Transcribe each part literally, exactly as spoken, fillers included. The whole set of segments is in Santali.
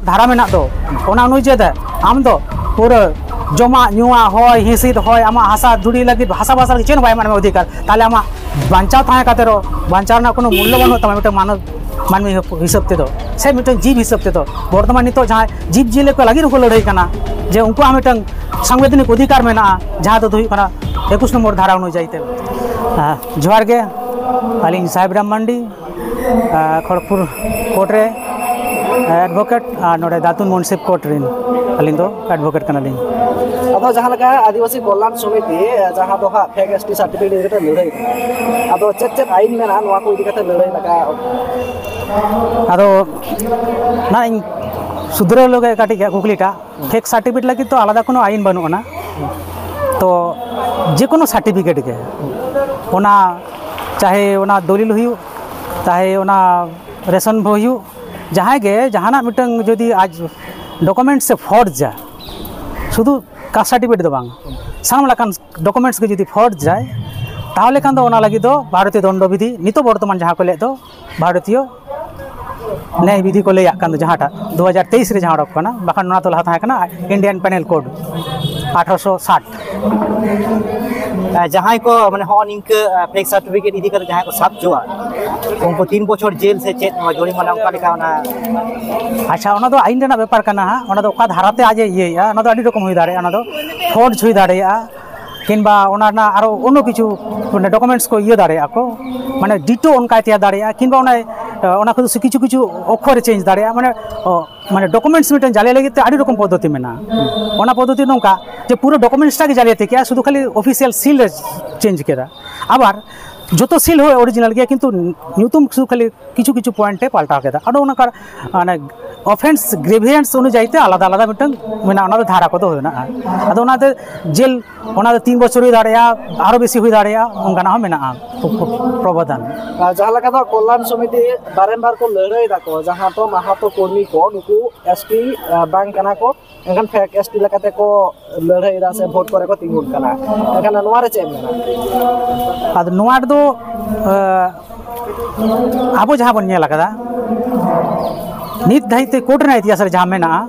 ᱫᱷᱟᱨᱟ ᱢᱮᱱᱟᱜ ᱫᱚ, ᱚᱱᱟ ᱚᱱᱩᱡᱟᱭᱤ ᱛᱮ ᱟᱢ ᱫᱚ ᱯᱩᱨᱟᱹ ᱡᱚᱢᱟᱜ ᱧᱩᱣᱟᱜ, ᱦᱚᱭ ᱦᱤᱸᱥᱤᱫ, ᱦᱚᱭ, ᱟᱢᱟᱜ ᱦᱟᱥᱟ ᱫᱷᱩᱲᱤ ᱞᱟᱹᱜᱤᱫ, ᱦᱟᱥᱟ ᱵᱷᱟᱥᱟ ᱞᱟᱹᱜᱤᱫ ᱪᱮᱫ ᱦᱚᱸ ᱵᱟᱭ ᱮᱢᱟᱜ ᱢᱮ ᱚᱫᱷᱤᱠᱟᱨ, ᱛᱟᱦᱚᱞᱮ ᱟᱢᱟᱜ ᱵᱟᱧᱪᱟᱣ ᱛᱟᱦᱮᱸ ᱠᱟᱛᱮ ᱨᱮᱦᱚᱸ ᱵᱟᱧᱪᱟᱣ ᱨᱮᱱᱟᱜ ᱠᱳᱱᱳ ᱢᱩᱞᱞᱚ ᱵᱟᱹᱱᱩᱜ ᱛᱟᱢᱟ ᱢᱤᱫᱴᱟᱝ ᱢᱟᱱᱚᱵ, ᱢᱟᱹᱱᱢᱤ ᱦᱤᱥᱟᱹᱵ ᱛᱮᱫᱚ, ᱥᱮ ᱢᱤᱫᱴᱟᱝ ᱡᱤᱵᱽ ᱦᱤᱥᱟᱹᱵ ᱛᱮᱫᱚ᱾ ᱵᱚᱨᱛᱚᱢᱟᱱ ᱱᱤᱛᱚᱜ ᱡᱟᱦᱟᱸᱭ ᱡᱤᱵᱽ ᱡᱤᱭᱟᱹᱞᱤ ᱠᱚ ᱞᱟᱹᱜᱤᱫ ᱦᱚᱸᱠᱚ ᱞᱟᱹᱲᱦᱟᱹᱭ ᱠᱟᱱᱟ, ᱡᱮ ᱩᱱᱠᱩᱣᱟᱜ ᱢᱤᱫᱴᱟᱝ ᱥᱟᱝᱵᱤᱫᱷᱟᱱᱤᱠ ᱚᱫᱷᱤᱠᱟᱨ ᱢᱮᱱᱟᱜᱼᱟ, ᱡᱟᱦᱟᱸ ᱫᱚ ᱦᱩᱭᱩᱜ ᱠᱟᱱᱟ ᱮᱠᱩᱥ ᱱᱚᱢᱵᱚᱨ ᱫᱷᱟᱨᱟ ᱚᱱᱩᱡᱟᱭᱤ ᱛᱮ᱾ ᱦᱮᱸ, ᱡᱚᱦᱟᱨ ᱜᱮ, ᱟᱹᱞᱤᱧ ᱥᱟᱦᱮᱵ ᱨᱟᱢ ᱢᱟᱱᱰᱤ, ᱟᱨ ᱠᱷᱚᱲᱜᱽᱯᱩᱨ ᱠᱳᱨᱴ ᱨᱮ ᱮᱰᱵᱷᱳᱠᱮᱴ, ᱟᱨ ᱱᱚᱰᱮ ᱫᱟᱛᱩᱱ ᱢᱩᱱᱥᱤᱯ ᱠᱳᱨᱴ ᱨᱮᱱ ᱟᱹᱞᱤᱧ ᱫᱚ ᱮᱰᱵᱷᱳᱠᱮᱴ ᱠᱟᱱᱟᱞᱤᱧ᱾ ᱟᱫᱚ ᱡᱟᱦᱟᱸ ᱞᱮᱠᱟ ᱟᱹᱫᱤᱵᱟᱹᱥᱤ ᱠᱚᱞᱭᱟᱱ ᱥᱚᱢᱤᱛᱤ, ᱡᱟᱦᱟᱸ ᱫᱚ ᱦᱟᱸᱜ ᱯᱷᱮᱠ ᱮᱥ ᱴᱤ ᱥᱟᱨᱴᱤᱯᱷᱤᱠᱮᱴ ᱤᱫᱤ ᱠᱟᱛᱮ ᱞᱟᱹᱲᱦᱟᱹᱭ ᱠᱟᱱᱟ, ᱟᱫᱚ ᱪᱮᱫ ᱪᱮᱫ ᱟᱹᱭᱤᱱ ᱢᱮᱱᱟᱜᱼᱟ ᱱᱚᱣᱟ ᱠᱚ ᱤᱫᱤ ᱠᱟᱛᱮ ᱞᱟᱹᱲᱦᱟᱹᱭ ᱞᱟᱜᱟᱜᱼᱟ? ᱟᱫᱚ ᱱᱟ ᱤᱧ ᱥᱩᱫᱷᱨᱟᱹᱣ ᱞᱮᱜᱮ ᱠᱟᱹᱴᱤᱡ ᱠᱩᱠᱞᱤᱴᱟᱜ, ᱯᱷᱮᱠ ᱥᱟᱨᱴᱤᱯᱷᱤᱠᱮᱴ ᱞᱟᱹᱜᱤᱫ ᱛᱚ ᱟᱞᱟᱫᱟ ᱠᱳᱱᱳ ᱟᱹᱭᱤᱱ ᱵᱟᱹᱱᱩᱜ ᱟᱱᱟ᱾ ᱛᱚ ᱡᱮ ᱠᱳᱱᱳ ᱥᱟᱨᱴᱤᱯᱷᱤᱠᱮᱴ ᱜᱮ, ᱚᱱᱟ ᱪᱟᱦᱮ ᱚᱱᱟ ᱫᱚᱞᱤᱞ ᱦᱩᱭᱩᱜ, ᱪᱟᱦᱮ ᱚᱱᱟ ᱨᱮᱥᱚᱱ ᱵᱳᱭ ᱦᱩᱭᱩᱜ, ᱡᱟᱦᱟᱸᱭ ᱜᱮ ᱡᱟᱦᱟᱱᱟᱜ ᱢᱤᱫᱴᱟᱝ ᱡᱩᱫᱤ ᱟᱡ ᱰᱚᱠᱩᱢᱮᱱᱴᱥ ᱮ ᱯᱷᱚᱨᱡᱟ, ᱥᱩᱫᱷᱩ ᱠᱟᱥᱴ ᱥᱟᱨᱴᱤᱯᱷᱤᱠᱮᱴ ᱫᱚ ᱵᱟᱝ, ᱥᱟᱱᱟᱢ ᱞᱮᱠᱟᱱ ᱰᱚᱠᱩᱢᱮᱱᱴᱥ ᱜᱮ ᱡᱩᱫᱤ ᱯᱷᱚᱨᱡᱟᱭ, ᱛᱟᱦᱚᱞᱮ ᱠᱷᱟᱱ ᱫᱚ ᱚᱱᱟ ᱞᱟᱹᱜᱤᱫ ᱫᱚ ᱵᱷᱟᱨᱚᱛᱤᱭᱚ ᱫᱚᱱᱰᱚ ᱵᱤᱫᱷᱤ ᱱᱤᱛᱚᱜ ᱵᱚᱨᱛᱚᱢᱟᱱ ᱡᱟᱦᱟᱸ ᱠᱚ ᱞᱟᱹᱭᱮᱫ ᱫᱚ ᱵᱷᱟᱨᱚᱛᱤᱭᱚ ᱱᱮᱭ ᱵᱤᱫᱷᱤ ᱠᱚ ᱞᱟᱹᱭᱟᱜ ᱠᱟᱱ ᱫᱚ, ᱡᱟᱦᱟᱸᱴᱟᱜ ᱫᱩ ᱦᱟᱡᱟᱨ ᱛᱮᱭᱤᱥ ᱨᱮ ᱡᱟᱦᱟᱸ ᱚᱰᱚᱠ ᱠᱟᱱᱟ, ᱵᱟᱠᱷᱟᱱ ᱱᱚᱣᱟ ᱫᱚ ᱞᱟᱦᱟ ᱛᱟᱦᱮᱸ ᱠᱟᱱᱟ ᱤᱱᱰᱤᱭᱟᱱ ᱯᱮᱱᱮᱞ ᱠᱳᱰ ᱟᱴᱷᱨᱚᱥᱚ ᱥᱟᱴ᱾ ᱟᱨ ᱡᱟᱦᱟᱸᱭ ᱠᱚ ᱢᱟᱱᱮ ᱦᱚᱸᱜᱼᱚ ᱱᱤᱝᱠᱟᱹ ᱯᱷᱮᱠ ᱥᱟᱨᱴᱤᱯᱷᱤᱠᱮᱴ ᱤᱫᱤ ᱠᱟᱛᱮ ᱡᱟᱦᱟᱸᱭ ᱠᱚ ᱥᱟᱵ ᱦᱚᱪᱚᱣᱟ, ᱩᱱᱠᱩ ᱛᱤᱱ ᱵᱚᱪᱷᱚᱨ ᱡᱮᱞ ᱥᱮ ᱪᱮᱫ ᱱᱚᱣᱟ ᱡᱩᱨᱤᱢᱟᱱᱟ ᱚᱱᱠᱟ ᱞᱮᱠᱟ ᱚᱱᱟ? ᱟᱪᱪᱷᱟ, ᱚᱱᱟ ᱫᱚ ᱟᱹᱭᱤᱱ ᱨᱮᱱᱟᱜ ᱵᱮᱯᱟᱨ ᱠᱟᱱᱟ ᱦᱟᱸᱜ, ᱚᱱᱟ ᱫᱚ ᱚᱠᱟ ᱫᱷᱟᱨᱟᱛᱮ ᱟᱡ ᱮ ᱤᱭᱟᱹᱭᱮᱫᱼᱟ, ᱚᱱᱟ ᱫᱚ ᱟᱹᱰᱤ ᱨᱚᱠᱚᱢ ᱦᱩᱭ ᱫᱟᱲᱮᱭᱟᱜᱼᱟ, ᱚᱱᱟ ᱫᱚ ᱯᱷᱚᱨᱡᱽ ᱦᱩᱭ ᱫᱟᱲᱮᱭᱟᱜᱼᱟ, ᱠᱤᱝᱵᱟ ᱚᱱᱟ ᱨᱮᱱᱟᱜ ᱟᱨᱚ ᱚᱱᱱᱚ ᱠᱤᱪᱷᱩ ᱢᱟᱱᱮ ᱰᱚᱠᱩᱢᱮᱱᱴᱥ ᱠᱚ ᱤᱭᱟᱹ ᱫᱟᱲᱮᱭᱟᱜᱼᱟ ᱠᱚ, ᱢᱟᱱᱮ ᱰᱤᱴᱳ ᱚᱱᱠᱟᱭ ᱛᱮᱭᱟᱨ ᱫᱟᱲᱮᱭᱟᱜᱼᱟ, ᱠᱤᱝᱵᱟ ᱚᱱᱟ, ᱚᱱᱟ ᱠᱚᱫᱚ ᱥᱮ ᱠᱤᱪᱷᱩ ᱠᱤᱪᱷᱩ ᱚᱠᱠᱷᱚᱨᱮ ᱪᱮᱧᱡᱽ ᱫᱟᱲᱮᱭᱟᱜᱼᱟ, ᱢᱟᱱᱮ, ᱚ, ᱢᱟᱱᱮ ᱰᱚᱠᱩᱢᱮᱱᱴᱥ ᱢᱤᱫᱴᱮᱱ ᱡᱟᱞᱮ ᱞᱟᱹᱜᱤᱫ ᱛᱮ ᱟᱹᱰᱤ ᱨᱚᱠᱚᱢ ᱯᱚᱫᱽᱫᱷᱚᱛᱤ ᱢᱮᱱᱟᱜᱼᱟ᱾ ᱚᱱᱟ ᱯᱚᱫᱽᱫᱷᱚᱛᱤ ᱱᱚᱝᱠᱟ ᱡᱮ ᱯᱩᱨᱟᱹ ᱰᱚᱠᱩᱢᱮᱱᱴᱥ ᱴᱟᱜ ᱜᱮ ᱡᱟᱞᱮ ᱛᱮ ᱠᱮᱜᱼᱟ, ᱥᱩᱫᱷᱩ ᱠᱷᱟᱹᱞᱤ ᱚᱯᱷᱤᱥᱤᱭᱟᱞ ᱥᱤᱞ ᱮ ᱪᱮᱧᱡᱽ ᱠᱮᱫᱟ᱾ ᱟᱵᱟᱨ ᱡᱚᱛᱚ ᱥᱤᱞ ᱦᱚᱸ ᱚᱨᱤᱡᱤᱱᱟᱞ ᱜᱮᱭᱟ, ᱠᱤᱱᱛᱩ ᱧᱩᱛᱩᱢ ᱥᱩᱫᱷᱩ ᱠᱷᱟᱹᱞᱤ ᱠᱤᱪᱷᱩ ᱠᱤᱪᱷᱩ ᱯᱚᱭᱮᱱᱴ ᱮ ᱯᱟᱞᱴᱟᱣ ᱠᱮᱫᱟ᱾ ᱟᱫᱚ ᱚᱱᱟ ᱠᱟᱨ-, ᱢᱟᱱᱮ ᱚᱯᱷᱮᱱᱥ ᱜᱨᱮᱵᱷᱤᱭᱮᱱᱥ ᱚᱱᱩᱡᱟᱭᱤ ᱛᱮ ᱟᱞᱟᱫᱟ ᱟᱞᱟᱫᱟ ᱢᱤᱫᱴᱟᱝ ᱢᱮᱱᱟᱜᱼᱟ, ᱚᱱᱟ ᱫᱚ ᱫᱷᱟᱨᱟ ᱠᱚᱫᱚ ᱢᱮᱱᱟᱜᱼᱟ᱾ ᱟᱫᱚ ᱚᱱᱟᱛᱮ ᱡᱮᱞ, ᱚᱱᱟ ᱫᱚ ᱛᱤᱱ ᱵᱚᱪᱷᱚᱨ ᱦᱩᱭ ᱫᱟᱲᱮᱭᱟᱜᱼᱟ, ᱟᱨᱚ ᱵᱮᱥᱤ ᱦᱩᱭ ᱫᱟᱲᱮᱭᱟᱜᱼᱟ, ᱚᱱᱠᱟᱱᱟᱜ ᱦᱚᱸ ᱢᱮᱱᱟᱜᱼᱟ ᱯᱨᱚᱵᱚᱫᱷᱟᱱ᱾ ᱟᱨ ᱡᱟᱦᱟᱸ ᱞᱮᱠᱟ ᱫᱚ ᱠᱚᱞᱭᱟᱱ ᱥᱚᱢᱤᱛᱤ ᱵᱟᱨᱮᱢᱵᱟᱨ ᱠᱚ ᱞᱟᱹᱲᱦᱟᱹᱭ ᱫᱟᱠᱚ, ᱡᱟᱦᱟᱸ ᱫᱚ ᱢᱟᱦᱟᱛᱚ ᱠᱚᱨᱢᱤ ᱠᱚ, ᱱᱩᱠᱩ ᱮᱥ ᱴᱤ ᱵᱟᱝ ᱠᱟᱱᱟ ᱠᱚ, ᱮᱱᱠᱷᱟᱱ ᱯᱷᱮᱠ ᱮᱥ ᱴᱤ ᱞᱮᱠᱟᱛᱮ ᱠᱚ ᱞᱟᱹᱲᱦᱟᱹᱭ ᱮᱫᱟ ᱥᱮ ᱵᱷᱳᱴ ᱠᱚᱨᱮ ᱠᱚ ᱛᱤᱸᱜᱩᱱ ᱠᱟᱱᱟ, ᱮᱱᱠᱷᱟᱱ ᱱᱚᱣᱟ ᱨᱮ ᱪᱮᱫ ᱮᱢ ᱢᱮᱱᱟ? ᱟᱫᱚ ᱱᱚᱣᱟ ᱨᱮᱫᱚ, ᱮ, ᱟᱵᱚ ᱡᱟᱦᱟᱸ ᱵᱚᱱ ᱧᱮᱞ ᱟᱠᱟᱫᱟ, ᱱᱤᱛ ᱫᱷᱟᱹᱵᱤᱡ ᱛᱮ ᱠᱳᱨᱴ ᱨᱮᱱᱟᱜ ᱤᱛᱤᱦᱟᱥ ᱨᱮ ᱡᱟᱦᱟᱸ ᱢᱮᱱᱟᱜᱼᱟ,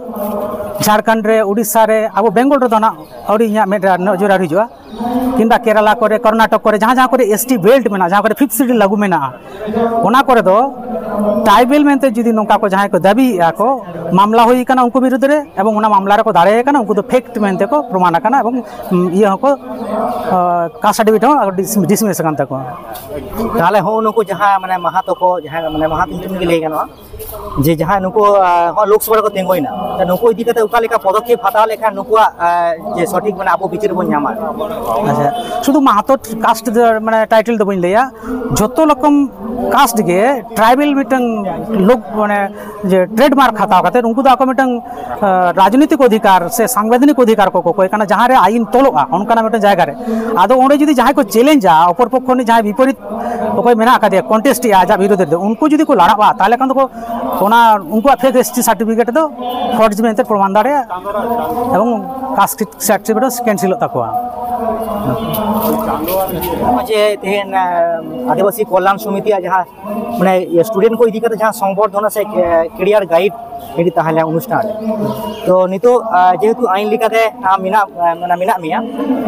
ᱡᱷᱟᱲᱠᱷᱚᱸᱰ ᱨᱮ, ᱩᱲᱤᱥᱥᱟ ᱨᱮ, ᱟᱵᱚ ᱵᱮᱝᱜᱚᱞ ᱨᱮᱫᱚ ᱱᱟᱜ ᱟᱹᱣᱨᱤ ᱤᱧᱟᱹᱜ ᱢᱮᱫ ᱨᱮ ᱱᱚᱡᱚᱨ ᱟᱹᱣᱨᱤ ᱦᱤᱡᱩᱜᱼᱟ, ᱠᱤᱝᱵᱟ ᱠᱮᱨᱟᱞᱟ ᱠᱚᱨᱮ, ᱠᱚᱨᱱᱟᱴᱚᱠ ᱠᱚᱨᱮ, ᱡᱟᱦᱟᱸ ᱡᱟᱦᱟᱸ ᱠᱚᱨᱮ ᱮᱥᱴᱤ ᱵᱮᱞᱴ ᱢᱮᱱᱟᱜᱼᱟ, ᱡᱟᱦᱟᱸ ᱠᱚᱨᱮ ᱯᱷᱤᱯᱛᱷ ᱥᱤᱰᱩᱞ ᱞᱟᱹᱜᱩ ᱢᱮᱱᱟᱜᱼᱟ, ᱚᱱᱟ ᱠᱚᱨᱮ ᱫᱚ ᱴᱨᱟᱭᱵᱮᱞ ᱢᱮᱱᱛᱮ ᱡᱩᱫᱤ ᱱᱚᱝᱠᱟ ᱠᱚ ᱡᱟᱦᱟᱸᱭ ᱠᱚ ᱫᱟᱹᱵᱤᱭᱮᱫᱼᱟ ᱠᱚ, ᱢᱟᱢᱞᱟ ᱦᱩᱭ ᱟᱠᱟᱱᱟ ᱩᱱᱠᱩ ᱵᱤᱨᱩᱫᱽ ᱨᱮ, ᱮᱵᱚᱝ ᱚᱱᱟ ᱢᱟᱢᱞᱟ ᱨᱮᱠᱚ ᱫᱟᱲᱮ ᱟᱠᱟᱱᱟ, ᱩᱱᱠᱩ ᱫᱚ ᱯᱷᱮᱠᱴ ᱢᱮᱱᱛᱮ ᱠᱚ ᱯᱨᱚᱢᱟᱱ ᱟᱠᱟᱱᱟ, ᱮᱵᱚᱝ ᱤᱭᱟᱹ ᱦᱚᱸᱠᱚ, ᱠᱟᱥᱴ ᱥᱟᱨᱴᱤᱯᱷᱤᱠᱮᱴ ᱦᱚᱸ ᱰᱤᱥᱢᱤᱥ ᱟᱠᱟᱱ ᱛᱟᱠᱚᱣᱟ᱾ ᱛᱟᱦᱚᱞᱮ ᱦᱚᱸ ᱱᱩᱠᱩ ᱡᱟᱦᱟᱸ ᱢᱟᱱᱮ ᱢᱟᱦᱟᱛᱚ ᱠᱚ, ᱡᱟᱦᱟᱸ ᱢᱟᱱᱮ ᱢᱟᱦᱟᱛᱚ ᱧᱩᱛᱩᱢ ᱜᱮ ᱞᱟᱹᱭ ᱜᱟᱱᱚᱜᱼᱟ, ᱡᱮ ᱡᱟᱦᱟᱸᱭ ᱱᱩᱠᱩ, ᱟᱸ, ᱦᱚᱸ ᱞᱳᱠᱥᱚᱵᱷᱟ ᱨᱮᱠᱚ ᱛᱤᱸᱜᱩᱭᱮᱱᱟ, ᱛᱚ ᱱᱩᱠᱩ ᱤᱫᱤ ᱠᱟᱛᱮ ᱚᱠᱟ ᱞᱮᱠᱟ ᱯᱚᱫᱚᱠᱷᱮᱯ ᱦᱟᱛᱟᱣ ᱞᱮᱠᱷᱟᱱ ᱱᱩᱠᱩᱣᱟᱜ, ᱟᱸ, ᱡᱮ ᱥᱚᱴᱷᱤᱠ ᱢᱟᱱᱮ ᱟᱵᱚ ᱵᱤᱪᱟᱹᱨ ᱵᱚᱱ ᱧᱟᱢᱟ? ᱟᱪᱪᱷᱟ, ᱥᱩᱫᱷᱩ ᱢᱟᱦᱟᱛᱚ ᱠᱟᱥᱴ ᱫᱚ ᱢᱟᱱᱮ ᱴᱟᱭᱴᱮᱞ ᱫᱚ ᱵᱟᱹᱧ ᱞᱟᱹᱭᱟ, ᱡᱷᱚᱛᱚ ᱨᱚᱠᱚᱢ ᱠᱟᱥᱴ ᱜᱮ ᱴᱨᱟᱭᱵᱮᱞ ᱢᱤᱫᱴᱟᱝ ᱞᱳᱠ ᱢᱟᱱᱮ ᱡᱮ ᱴᱨᱮᱰᱢᱟᱨᱠ ᱦᱟᱛᱟᱣ ᱠᱟᱛᱮ ᱩᱱᱠᱩ ᱫᱚ ᱟᱠᱚ ᱢᱤᱫᱴᱟᱝ, ᱟᱸ, ᱨᱟᱡᱽᱱᱤᱛᱤᱠ ᱚᱫᱷᱤᱠᱟᱨ ᱥᱮ ᱥᱟᱝᱵᱤᱫᱷᱟᱱᱤᱠ ᱚᱫᱷᱤᱠᱟᱨ ᱠᱚ ᱠᱚᱠᱚᱭ ᱠᱟᱱᱟ, ᱡᱟᱦᱟᱸ ᱨᱮ ᱟᱭᱤᱱ ᱛᱚᱞᱚᱜᱼᱟ ᱚᱱᱠᱟᱱᱟᱜ ᱢᱤᱫᱴᱟᱝ ᱡᱟᱭᱜᱟ ᱨᱮ᱾ ᱟᱫᱚ ᱚᱸᱰᱮ ᱡᱩᱫᱤ ᱡᱟᱦᱟᱸᱭ ᱠᱚ ᱪᱮᱞᱮᱧᱡᱟ, ᱚᱯᱚᱨ ᱯᱚᱠᱠᱷᱚ ᱨᱤᱱᱤᱡ ᱡᱟᱦᱟᱸᱭ ᱵᱤᱯᱚᱨᱤᱛ ᱚᱠᱚᱭ ᱢᱮᱱᱟᱜ ᱟᱠᱟᱫᱮᱭᱟ ᱠᱚᱱᱴᱮᱥᱴ ᱮᱫᱼᱟ ᱟᱡᱟᱜ ᱵᱤᱨᱩᱫᱷ ᱨᱮᱫᱚ, ᱩᱱᱠᱩ ᱡᱩᱫᱤ ᱠᱚ ᱞᱟᱲᱟᱜᱼᱟ, ᱛᱟᱦᱚᱞᱮ ᱠᱷᱟᱱ ᱫᱚᱠᱚ ᱚᱱᱟ ᱩᱱᱠᱩᱣᱟᱜ ᱯᱷᱮᱠ ᱮᱥᱴᱤ ᱥᱟᱨᱴᱤᱯᱷᱤᱠᱮᱴ ᱫᱚ ᱯᱷᱚᱨᱡᱽ ᱢᱮᱱᱛᱮ ᱯᱨᱚᱢᱟᱱ ᱫᱟᱲᱮᱭᱟᱜᱼᱟ ᱮᱵᱚᱝ ᱠᱟᱥᱴ ᱥᱟᱨᱴᱤᱯᱷᱤᱠᱮᱴ ᱦᱚᱸ ᱠᱮᱱᱥᱮᱞᱚᱜ ᱛᱟᱠᱚᱣᱟ᱾ ᱱᱚᱜᱼᱚᱭ ᱡᱮ ᱛᱮᱦᱮᱧ, ᱟᱸ, ᱟᱹᱫᱤᱵᱟᱹᱥᱤ ᱠᱚᱞᱭᱟᱱ ᱥᱚᱢᱤᱛᱤᱭᱟᱜ ᱡᱟᱦᱟᱸ ᱢᱟᱱᱮ ᱥᱴᱩᱰᱮᱱᱴ ᱠᱚ ᱤᱫᱤ ᱠᱟᱛᱮ ᱡᱟᱦᱟᱸ ᱥᱚᱝᱵᱚᱨᱫᱷᱚᱱᱟ ᱥᱮ, ᱮ, ᱠᱮᱨᱤᱭᱟᱨ ᱜᱟᱭᱤᱰ ᱢᱤᱫᱴᱤᱡ ᱛᱟᱦᱮᱸ ᱞᱮᱱᱟ ᱚᱱᱩᱥᱴᱷᱟᱱ ᱨᱮ᱾ ᱛᱚ ᱱᱤᱛᱚᱜ, ᱟ, ᱡᱮᱦᱮᱛᱩ ᱟᱭᱤᱱ ᱞᱮᱠᱟᱛᱮ ᱟᱢ ᱢᱮᱱᱟᱜ, ᱟ, ᱢᱟᱱᱮ ᱢᱮᱱᱟᱜ ᱢᱮᱭᱟ,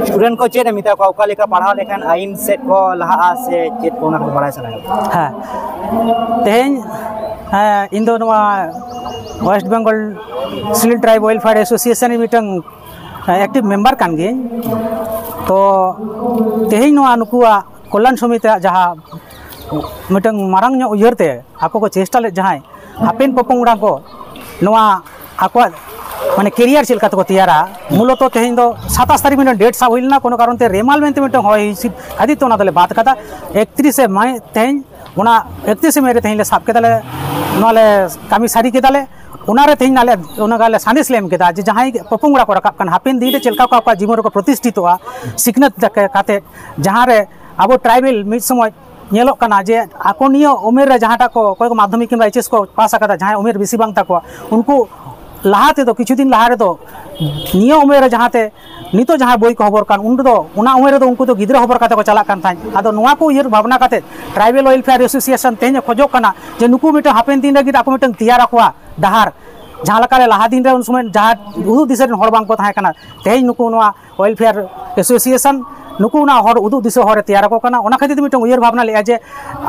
ᱥᱴᱩᱰᱮᱱᱴ ᱠᱚ ᱪᱮᱫ ᱮᱢ ᱢᱮᱛᱟ ᱠᱚᱣᱟ, ᱚᱠᱟ ᱞᱮᱠᱟ ᱯᱟᱲᱦᱟᱣ ᱞᱮᱠᱷᱟᱱ ᱟᱭᱤᱱ ᱥᱮᱫ ᱠᱚ ᱞᱟᱦᱟᱜᱼᱟ ᱥᱮ ᱪᱮᱫ ᱠᱚ, ᱚᱱᱟ ᱠᱚ ᱵᱟᱲᱟᱭ ᱥᱟᱱᱟ ᱠᱟᱱᱟ? ᱦᱮᱸ, ᱛᱮᱦᱮᱧ, ᱦᱮᱸ, ᱤᱧ ᱫᱚ ᱱᱚᱣᱟ ᱳᱭᱮᱥᱴ ᱵᱮᱝᱜᱚᱞ ᱥᱤᱞᱤᱞ ᱴᱨᱟᱭᱤᱵ ᱣᱮᱞᱯᱷᱮᱭᱟᱨ ᱮᱥᱳᱥᱤᱭᱮᱥᱚᱱ ᱨᱮ ᱢᱤᱫᱴᱟᱝ, ᱦᱮᱸ, ᱮᱠᱴᱤᱵᱷ ᱢᱮᱢᱵᱟᱨ ᱠᱟᱱ ᱜᱤᱭᱟᱹᱧ᱾ ᱛᱚ ᱛᱮᱦᱮᱧ ᱱᱚᱣᱟ ᱱᱩᱠᱩᱣᱟᱜ ᱠᱚᱞᱭᱟᱱ ᱥᱚᱢᱤᱛᱤᱭᱟᱜ ᱡᱟᱦᱟᱸ ᱢᱤᱫᱴᱟᱝ ᱢᱟᱨᱟᱝ ᱧᱚᱜ ᱩᱭᱦᱟᱹᱨ ᱛᱮ ᱟᱠᱚ ᱠᱚ ᱪᱮᱥᱴᱟ ᱞᱮᱫ, ᱡᱟᱦᱟᱸᱭ ᱦᱟᱯᱮᱱ ᱯᱚᱯᱚᱝᱲᱟ ᱠᱚ ᱱᱚᱣᱟ ᱟᱠᱚᱣᱟᱜ ᱢᱟᱱᱮ ᱠᱮᱨᱤᱭᱟᱨ ᱪᱮᱫ ᱞᱮᱠᱟ ᱛᱮᱠᱚ ᱛᱮᱭᱟᱨᱟ, ᱢᱩᱞᱚᱛᱚ ᱛᱮᱦᱮᱧ ᱫᱚ ᱥᱟᱛᱟᱥ ᱛᱟᱹᱨᱤᱠᱷ ᱢᱤᱫᱴᱟᱝ ᱰᱮᱴ ᱥᱟᱵ ᱦᱩᱭ ᱞᱮᱱᱟ, ᱠᱳᱱᱳ ᱠᱟᱨᱚᱱ ᱛᱮ ᱨᱮᱢᱟᱞ ᱢᱮᱱᱛᱮ ᱢᱤᱫᱴᱟᱝ ᱦᱚᱭ ᱦᱤᱸᱥᱤᱫ ᱠᱷᱟᱹᱛᱤᱨ ᱛᱮ ᱚᱱᱟ ᱫᱚᱞᱮ ᱵᱟᱫ ᱠᱟᱫᱟ᱾ ᱮᱠᱛᱨᱤᱥᱮ ᱢᱮ ᱛᱮᱦᱮᱧ, ᱚᱱᱟ ᱮᱠᱛᱨᱤᱥᱮ ᱢᱮ ᱨᱮ ᱛᱮᱦᱮᱧ ᱞᱮ ᱥᱟᱵ ᱠᱮᱫᱟ, ᱞᱮ ᱱᱚᱣᱟ ᱞᱮ ᱠᱟᱹᱢᱤ ᱥᱟᱹᱨᱤ ᱠᱮᱫᱟᱞᱮ᱾ ᱚᱱᱟᱨᱮ ᱛᱮᱦᱮᱧ ᱟᱞᱮ ᱚᱱᱟ ᱜᱮᱞᱮ ᱥᱟᱸᱫᱮᱥ ᱞᱮ ᱮᱢ ᱠᱮᱫᱟ ᱡᱮ ᱡᱟᱦᱟᱸᱭ ᱯᱚᱯᱚᱝᱲᱟ ᱠᱚ ᱨᱟᱠᱟᱵ ᱠᱟᱱᱟ, ᱦᱟᱯᱮᱱ ᱫᱤᱱ ᱨᱮ ᱪᱮᱫ ᱞᱮᱠᱟ ᱠᱚ ᱟᱠᱚᱣᱟᱜ ᱡᱤᱵᱚᱱ ᱨᱮᱠᱚ ᱯᱨᱚᱛᱤᱥᱴᱷᱤᱛᱚᱜᱼᱟ, ᱥᱤᱠᱷᱱᱟᱹᱛ ᱠᱟᱛᱮ, ᱡᱟᱦᱟᱸ ᱨᱮ ᱟᱵᱚ ᱴᱨᱟᱭᱵᱮᱞ ᱢᱤᱫ ᱥᱚᱢᱚᱭ ᱧᱮᱞᱚᱜ ᱠᱟᱱᱟ ᱡᱮ ᱟᱠᱚ ᱱᱤᱭᱟᱹ ᱩᱢᱮᱨ ᱨᱮ ᱡᱟᱦᱟᱸᱴᱟᱜ ᱠᱚ, ᱚᱠᱚᱭ ᱠᱚ ᱢᱟᱫᱽᱫᱷᱚᱢᱤᱠ ᱠᱤᱝᱵᱟ ᱮᱭᱤᱪ ᱮᱥ ᱠᱚ ᱯᱟᱥ ᱟᱠᱟᱫᱟ, ᱡᱟᱦᱟᱸᱭ ᱩᱢᱮᱨ ᱵᱮᱥᱤ ᱵᱟᱝ ᱛᱟᱠᱚᱣᱟ, ᱩᱱᱠᱩ ᱞᱟᱦᱟ ᱛᱮᱫᱚ, ᱠᱤᱪᱷᱩ ᱫᱤᱱ ᱞᱟᱦᱟ ᱨᱮᱫᱚ, ᱱᱤᱭᱟᱹ ᱩᱢᱮᱨ ᱨᱮ ᱡᱟᱦᱟᱸ ᱛᱮ ᱱᱤᱛᱚᱜ ᱡᱟᱦᱟᱸ ᱵᱳᱭ ᱠᱚ ᱦᱚᱵᱚᱨ ᱠᱟᱱ, ᱩᱱ ᱨᱮᱫᱚ, ᱚᱱᱟ ᱩᱢᱮᱨ ᱨᱮᱫᱚ ᱩᱱᱠᱩ ᱫᱚ ᱜᱤᱫᱽᱨᱟᱹ ᱦᱚᱵᱚᱨ ᱠᱟᱛᱮ ᱠᱚ ᱪᱟᱞᱟᱜ ᱠᱟᱱ ᱛᱟᱦᱮᱸᱫ᱾ ᱟᱫᱚ ᱱᱚᱣᱟ ᱠᱚ ᱩᱭᱦᱟᱹᱨ ᱵᱷᱟᱵᱽᱱᱟ ᱠᱟᱛᱮ Tribal Welfare Association ᱛᱮᱦᱮᱧ ᱮ ᱠᱷᱚᱡᱚᱜ ᱠᱟᱱᱟ ᱡᱮ ᱱᱩᱠᱩ ᱢᱤᱫᱴᱟᱝ ᱦᱟᱯᱮᱱ ᱫᱤᱱ ᱞᱟᱹᱜᱤᱫ ᱟᱠᱚ ᱢᱤᱫᱴᱟᱝ ᱛᱮᱭᱟᱨ ᱟᱠᱚᱣᱟ ᱰᱟᱦᱟᱨ, ᱡᱟᱦᱟᱸ ᱞᱮᱠᱟ ᱨᱮ ᱞᱟᱦᱟ ᱫᱤᱱ ᱨᱮ ᱩᱱ ᱥᱚᱢᱚᱭ ᱡᱟᱦᱟᱸ ᱩᱫᱩᱜ ᱫᱤᱥᱟᱹ ᱨᱮᱱ ᱦᱚᱲ ᱵᱟᱝ ᱠᱚ ᱛᱟᱦᱮᱸ ᱠᱟᱱᱟ, ᱛᱮᱦᱮᱧ ᱱᱩᱠᱩ ᱱᱚᱣᱟ Welfare Association ᱱᱩᱠᱩ ᱚᱱᱟ ᱦᱚᱲ ᱩᱫᱩᱜ ᱫᱤᱥᱟᱹ ᱦᱚᱲ ᱮ ᱛᱮᱭᱟᱨ ᱟᱠᱚ ᱠᱟᱱᱟ᱾ ᱚᱱᱟ ᱠᱷᱟᱹᱛᱤᱨ ᱛᱮ ᱢᱤᱫᱴᱟᱝ ᱩᱭᱦᱟᱹᱨ ᱵᱷᱟᱵᱽᱱᱟ ᱞᱮᱫᱼᱟ ᱡᱮ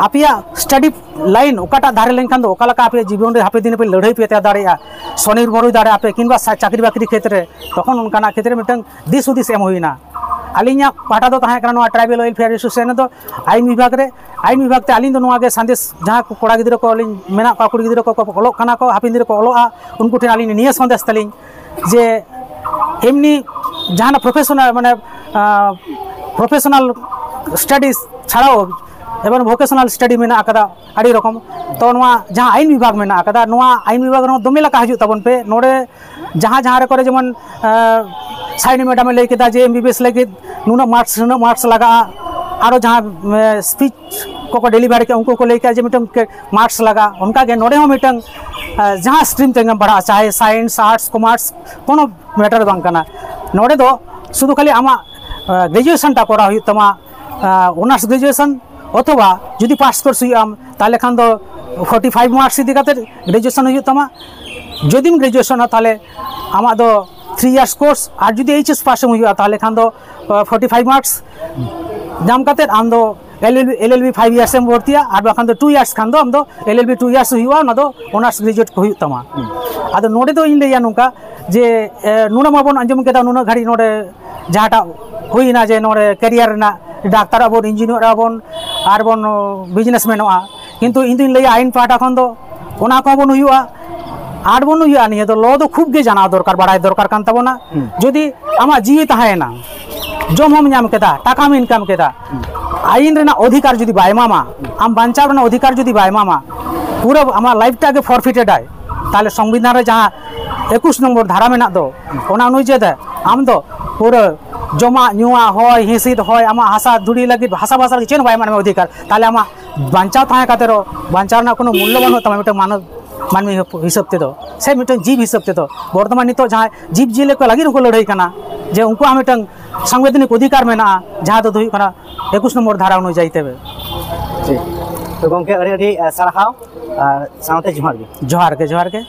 ᱟᱯᱮᱭᱟᱜ study line ᱚᱠᱟᱴᱟᱜ ᱫᱷᱟᱨᱮ ᱞᱮᱱᱠᱷᱟᱱ ᱫᱚ ᱚᱠᱟ ᱞᱮᱠᱟ ᱟᱯᱮᱭᱟᱜ ᱡᱤᱵᱚᱱ ᱨᱮ ᱦᱟᱯᱮᱱ ᱫᱤᱱ ᱯᱮ ᱞᱟᱹᱲᱦᱟᱹᱭ ᱯᱮ ᱛᱮᱭᱟᱨ ᱫᱟᱲᱮᱭᱟᱜᱼᱟ, ᱥᱚᱱᱤᱨᱵᱷᱚᱨ ᱦᱩᱭ ᱫᱟᱲᱮᱭᱟᱜᱼᱟ ᱯᱮ, ᱠᱤᱝᱵᱟ ᱥᱟ-, ᱪᱟᱹᱠᱨᱤ ᱵᱟᱹᱠᱨᱤ ᱠᱷᱮᱛᱨᱮ, ᱛᱚᱠᱷᱚᱱ ᱚᱱᱠᱟᱱᱟᱜ ᱠᱷᱮᱛᱨᱮ ᱢᱤᱫᱴᱟᱝ ᱫᱤᱥ ᱦᱩᱫᱤᱥ ᱮᱢ ᱦᱩᱭᱱᱟ᱾ ᱟᱹᱞᱤᱧᱟᱜ ᱯᱟᱦᱴᱟ ᱫᱚ ᱛᱟᱦᱮᱸ ᱠᱟᱱᱟ ᱱᱚᱣᱟ Tribal Welfare Association ᱫᱚ ᱟᱭᱤᱱ ᱵᱤᱵᱷᱟᱜᱽ ᱨᱮ, ᱟᱭᱤᱱ ᱵᱤᱵᱷᱟᱜᱽ ᱛᱮ ᱟᱹᱞᱤᱧ ᱫᱚ ᱱᱚᱣᱟ ᱜᱮ ᱥᱟᱸᱫᱮᱥ, ᱡᱟᱦᱟᱸ ᱠᱚ ᱠᱚᱲᱟ ᱜᱤᱫᱽᱨᱟᱹ ᱠᱚ ᱟᱹᱞᱤᱧ ᱢᱮᱱᱟᱜ ᱠᱚᱣᱟ, ᱠᱩᱲᱤ ᱜᱤᱫᱽᱨᱟᱹ ᱠᱚ, ᱠᱚ ᱚᱞᱚᱜ ᱠᱟᱱᱟ ᱠᱚ, ᱦᱟᱯᱮᱱ ᱫᱤᱱ ᱨᱮᱠᱚ ᱚᱞᱚᱜᱼᱟ, ᱩᱱᱠᱩ ᱴᱷᱮᱱ ᱟᱹᱞᱤᱧ ᱱᱤᱭᱟᱹ ᱥᱟᱸᱫᱮᱥ ᱛᱟᱹᱞᱤᱧ ᱡᱮ ᱮᱢᱱᱤ ᱡᱟᱦᱟᱱᱟᱜ professional, ᱢᱟᱱᱮ, ᱟᱸ, professional studies ᱪᱷᱟᱲᱟᱣ ᱮᱵᱚᱝ vocational study ᱢᱮᱱᱟᱜ ᱟᱠᱟᱫᱟ ᱟᱹᱰᱤ ᱨᱚᱠᱚᱢ᱾ ᱛᱚ ᱱᱚᱣᱟ ᱡᱟᱦᱟᱸ ᱟᱭᱤᱱ ᱵᱤᱵᱷᱟᱜᱽ ᱢᱮᱱᱟᱜ ᱟᱠᱟᱫᱟ, ᱱᱚᱣᱟ ᱟᱭᱤᱱ ᱵᱤᱵᱷᱟᱜᱽ ᱨᱮᱦᱚᱸ ᱫᱚᱢᱮ ᱞᱮᱠᱟ ᱦᱤᱡᱩᱜ ᱛᱟᱵᱚᱱ ᱯᱮ᱾ ᱱᱚᱰᱮ ᱡᱟᱦᱟᱸ ᱡᱟᱦᱟᱸ ᱨᱮ ᱠᱚᱨᱮ ᱡᱮᱢᱚᱱ, ᱟᱸ, ᱥᱟᱭᱱᱤ madam ᱮ ᱞᱟᱹᱭ ᱠᱮᱫᱟ ᱡᱮ M B B S ᱞᱟᱹᱜᱤᱫ ᱱᱩᱱᱟᱹᱜ marks, ᱱᱩᱱᱟᱹᱜ marks ᱞᱟᱜᱟᱜᱼᱟ, ᱟᱨᱚ ᱡᱟᱦᱟᱸ, ᱮ, speech ᱠᱚᱠᱚ deliver ᱠᱮᱫ ᱩᱱᱠᱩ ᱠᱚ ᱞᱟᱹᱭ ᱠᱮᱫᱟ ᱡᱮ ᱢᱤᱫᱴᱟᱝ marks ᱞᱟᱜᱟᱜᱼᱟ᱾ ᱚᱱᱠᱟᱜᱮ ᱱᱚᱰᱮ ᱦᱚᱸ ᱢᱤᱫᱴᱟᱝ, ᱟᱸ, ᱡᱟᱦᱟᱸ stream ᱛᱮᱜᱮᱢ ᱯᱟᱲᱦᱟᱜᱼᱟ, ᱪᱟᱦᱮ science, arts, commerce, ᱠᱳᱱᱳ matter ᱵᱟᱝ ᱠᱟᱱᱟ᱾ ᱱᱚᱰᱮ ᱫᱚ ᱥᱩᱫᱷᱩ ᱠᱷᱟᱹᱞᱤ ᱟᱢᱟᱜ, ᱟᱸ, graduation ᱴᱟ ᱠᱚᱨᱟᱣ ᱦᱩᱭᱩᱜ ᱛᱟᱢᱟ, ᱟᱸ, honours graduation, ᱚᱛᱷᱚᱵᱟ ᱡᱩᱫᱤ pass course ᱦᱩᱭᱩᱜ ᱟᱢ, ᱛᱟᱦᱚᱞᱮ ᱠᱷᱟᱱ ᱫᱚ forty five marks ᱤᱫᱤ ᱠᱟᱛᱮ graduation ᱦᱩᱭᱩᱜ ᱛᱟᱢᱟ᱾ ᱡᱩᱫᱤᱢ graduationᱟ, ᱛᱟᱦᱚᱞᱮ ᱟᱢᱟᱜ ᱫᱚ three years course, ᱟᱨ ᱡᱩᱫᱤ H S pass ᱮᱢ ᱦᱩᱭᱩᱜᱼᱟ, ᱛᱟᱦᱚᱞᱮ ᱠᱷᱟᱱ ᱫᱚ, ᱟᱸ, forty five marks ᱧᱟᱢ ᱠᱟᱛᱮ ᱟᱢ ᱫᱚ L L B, L L B five years ᱮᱢ ᱵᱷᱚᱨᱛᱤᱜᱼᱟ, ᱟᱨ ᱵᱟᱠᱷᱟᱱ ᱫᱚ two years ᱠᱷᱟᱱ ᱫᱚ ᱟᱢ ᱫᱚ L L B two years ᱦᱩᱭᱩᱜᱼᱟ, ᱚᱱᱟ ᱫᱚ honours graduate ᱠᱚ ᱦᱩᱭᱩᱜ ᱛᱟᱢᱟ᱾ ᱟᱫᱚ ᱱᱚᱰᱮ ᱫᱚ ᱤᱧ ᱞᱟᱹᱭᱟ ᱱᱚᱝᱠᱟ ᱡᱮ, ᱮ, ᱱᱚᱰᱮ ᱢᱟᱵᱚᱱ ᱟᱸᱡᱚᱢ ᱠᱮᱫᱟ ᱱᱩᱱᱟᱹᱜ ᱜᱷᱟᱹᱲᱤᱡ ᱱᱚᱰᱮ ᱡᱟᱦᱟᱸᱴᱟᱜ ᱦᱩᱭᱱᱟ ᱡᱮ ᱱᱚᱰᱮ career ᱨᱮᱱᱟᱜ, ᱰᱟᱠᱛᱟᱨ ᱟᱵᱚᱱ, engineer ᱟᱵᱚᱱ, ᱟᱨ ᱵᱚᱱ business ᱢᱮᱱᱚᱜᱼᱟ, ᱠᱤᱱᱛᱩ ᱤᱧ ᱫᱩᱧ ᱞᱟᱹᱭᱟ ᱟᱭᱤᱱ ᱯᱟᱦᱴᱟ ᱠᱷᱚᱱ ᱫᱚ ᱚᱱᱟ ᱠᱚᱦᱚᱸ ᱵᱚᱱ ᱦᱩᱭᱩᱜᱼᱟ, ᱟᱨ ᱵᱚᱱ ᱦᱩᱭᱩᱜᱼᱟ᱾ ᱱᱤᱭᱟᱹ ᱫᱚ law ᱫᱚ ᱠᱷᱩᱵ ᱜᱮ ᱡᱟᱱᱟᱣ ᱫᱚᱨᱠᱟᱨ, ᱵᱟᱲᱟᱭ ᱫᱚᱨᱠᱟᱨ ᱠᱟᱱ ᱛᱟᱵᱚᱱᱟ᱾ ᱦᱩᱸ᱾ ᱡᱩᱫᱤ ᱟᱢᱟᱜ ᱡᱤᱣᱤ ᱛᱟᱦᱮᱸᱭᱮᱱᱟ, ᱡᱚᱢ ᱦᱚᱸᱢ ᱧᱟᱢ ᱠᱮᱫᱟ, ᱴᱟᱠᱟᱢ income ᱠᱮᱫᱟ, ᱟᱭᱤᱱ ᱨᱮᱱᱟᱜ ᱚᱫᱷᱤᱠᱟᱨ ᱡᱩᱫᱤ ᱵᱟᱭ ᱮᱢᱟᱢᱟ, ᱟᱢ ᱵᱟᱧᱪᱟᱣ ᱨᱮᱱᱟᱜ ᱚᱫᱷᱤᱠᱟᱨ ᱡᱩᱫᱤ ᱵᱟᱭ ᱮᱢᱟᱢᱟ, ᱯᱩᱨᱟᱹ ᱟᱢᱟᱜ life ᱴᱟᱜ ᱜᱮ forfeited ᱟᱭ᱾ ᱛᱟᱦᱚᱞᱮ ᱥᱚᱝᱵᱤᱫᱷᱟᱱ ᱨᱮ ᱡᱟᱦᱟᱸ ᱮᱠᱩᱥ ᱱᱚᱢᱵᱚᱨ ᱫᱷᱟᱨᱟ ᱢᱮᱱᱟᱜ ᱫᱚ, ᱚᱱᱟ ᱚᱱᱩᱡᱟᱭᱤ ᱛᱮ ᱟᱢ ᱫᱚ ᱯᱩᱨᱟᱹ ᱡᱚᱢᱟᱜ ᱧᱩᱣᱟᱜ, ᱦᱚᱭ ᱦᱤᱸᱥᱤᱫ, ᱦᱚᱭ, ᱟᱢᱟᱜ ᱦᱟᱥᱟ ᱫᱷᱩᱲᱤ ᱞᱟᱹᱜᱤᱫ, ᱦᱟᱥᱟ ᱵᱷᱟᱥᱟ ᱞᱟᱹᱜᱤᱫ ᱪᱮᱫ ᱦᱚᱸ ᱵᱟᱭ ᱮᱢᱟᱜ ᱢᱮᱭᱟ ᱚᱫᱷᱤᱠᱟᱨ᱾ ᱛᱟᱦᱚᱞᱮ ᱟᱢᱟᱜ ᱵᱟᱧᱪᱟᱣ ᱛᱟᱦᱮᱸ ᱠᱟᱛᱮ ᱨᱮᱦᱚᱸ ᱵᱟᱧᱪᱟᱣ ᱨᱮᱱᱟᱜ ᱠᱳᱱᱳ ᱢᱩᱞᱞᱚ ᱵᱟᱹᱱᱩᱜ ᱛᱟᱢᱟ ᱢᱤᱫᱴᱟᱝ ᱢᱟᱱᱚᱵ ᱢᱟᱹᱱᱢᱤ ᱦᱤᱥᱟᱹᱵ ᱛᱮᱫᱚ, ᱥᱮ ᱢᱤᱫᱴᱟᱝ ᱡᱤᱵᱽ ᱦᱤᱥᱟᱹᱵ ᱛᱮᱫᱚ, ᱵᱚᱨᱛᱚᱢᱟᱱ ᱱᱤᱛᱚᱜ ᱡᱟᱦᱟᱸᱭ ᱡᱤᱵᱽ ᱡᱤᱭᱟᱹᱞᱤ ᱠᱚ ᱞᱟᱹᱜᱤᱫ ᱦᱚᱸᱠᱚ ᱞᱟᱹᱲᱦᱟᱹᱭ ᱠᱟᱱᱟ, ᱡᱮ ᱩᱱᱠᱩᱣᱟᱜ ᱢᱤᱫᱴᱟᱝ ᱥᱟᱝᱵᱤᱫᱷᱟᱱᱤᱠ ᱚᱫᱷᱤᱠᱟᱨ ᱢᱮᱱᱟᱜᱼᱟ, ᱡᱟᱦᱟᱸ ᱫᱚ ᱦᱩᱭᱩᱜ ᱠᱟᱱᱟ ᱮᱠᱩᱥ ᱱᱚᱢᱵᱚᱨ ᱫᱷᱟᱨᱟ ᱚᱱᱩᱡᱟᱭᱤ ᱛᱮ᱾ ᱴᱷᱤᱠ᱾ ᱛᱚ ᱜᱚᱢᱠᱮ, ᱟᱹᱰᱤ ᱟᱹᱰᱤ ᱥᱟᱨᱦᱟᱣ ᱟᱨ ᱥᱟᱶᱛᱮ ᱡᱚᱦᱟᱨ ᱜᱮ᱾ ᱡᱚᱦᱟᱨ ᱜᱮ, ᱡᱚᱦᱟᱨ ᱜᱮ᱾